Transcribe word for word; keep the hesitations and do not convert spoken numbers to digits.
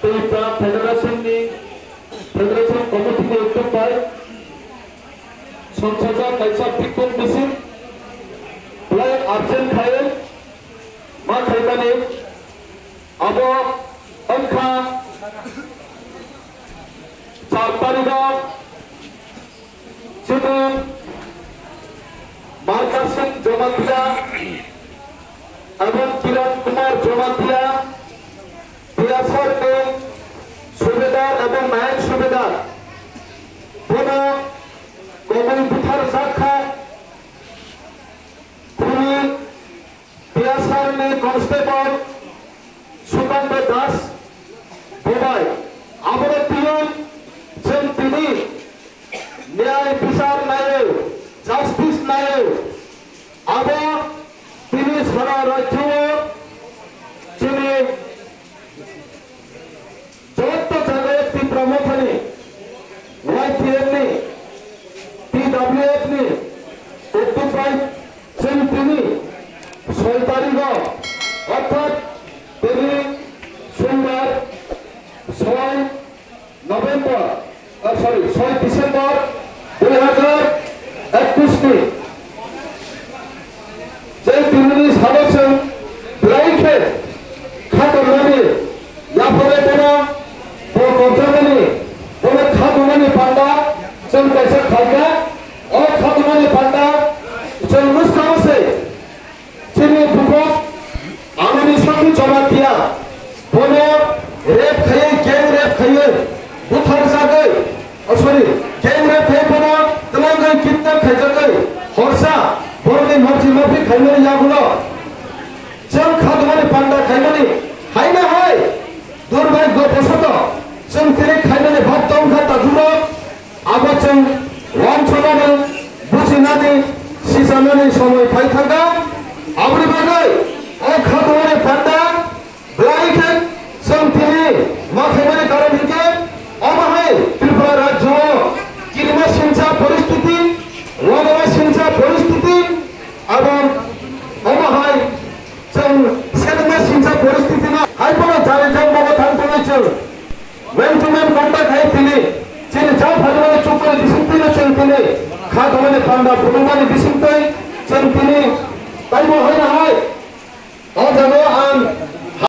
Tei ta federation ni, federation committee ni ekdom bai songchajak kaisa bikon misil belai urgent khai ma khaimani abo wngkha char tarikh o chini Markasing Jamatia ebong Kiran Kumar Jamatia, Biasar ni Subedar ebong Nayak Subedar bono kobui buthar jakha. Khuni Biasar ni constable Sukanta Das bobai abono tiyung chwng tini niyai bichar naio, justice naio. Abo tini sara rajyo chini joto jaga Tipra Mothani, Y T F ni, T W F ni, October chwng tini soi tarikh o, orthat tini Sumbar soi November, ah, sorry, soi December dui hazar ekush ni je tinini salo chwng belai khe khatormani yaphore bono bo kobjamani bono khatormani panda chwng kaisa khaikha. O khatormani panda chwng nuskha se chini bukhuk Amoni Sokhi Jamatia bono rape khaiwi, gang rape khaiwi, buthar jagwi, oh, sorry, gang rape khaiwi bono twlangwi kidnap khaijagwi, horsa borokni norji maphi khaimani yagulo chwng khatumani panda khaimani haino hai durbhagyo bosoto chwng tini khaimani bhag tongkha takhumrok. Abo chwng wansuknani, bujinani, sisanani somoi phai thangkha. Aboni bagwi o khatumani panda belai khe chwng tini ma khaimani karon hinkhe omo hai Tripura rajyo o kirima sincha poristiti, wanama sincha poristiti, abo omo hai chwng selengma sincha poristiti no hai bono jani jang bogo thang tongwi chwng man to man contact hai tini chini jang phaimani chukmani bisingtwi no chwng tini kha tongmani panda phunukmani bisingtwi chwng tini taibo haino hai o jaga o ang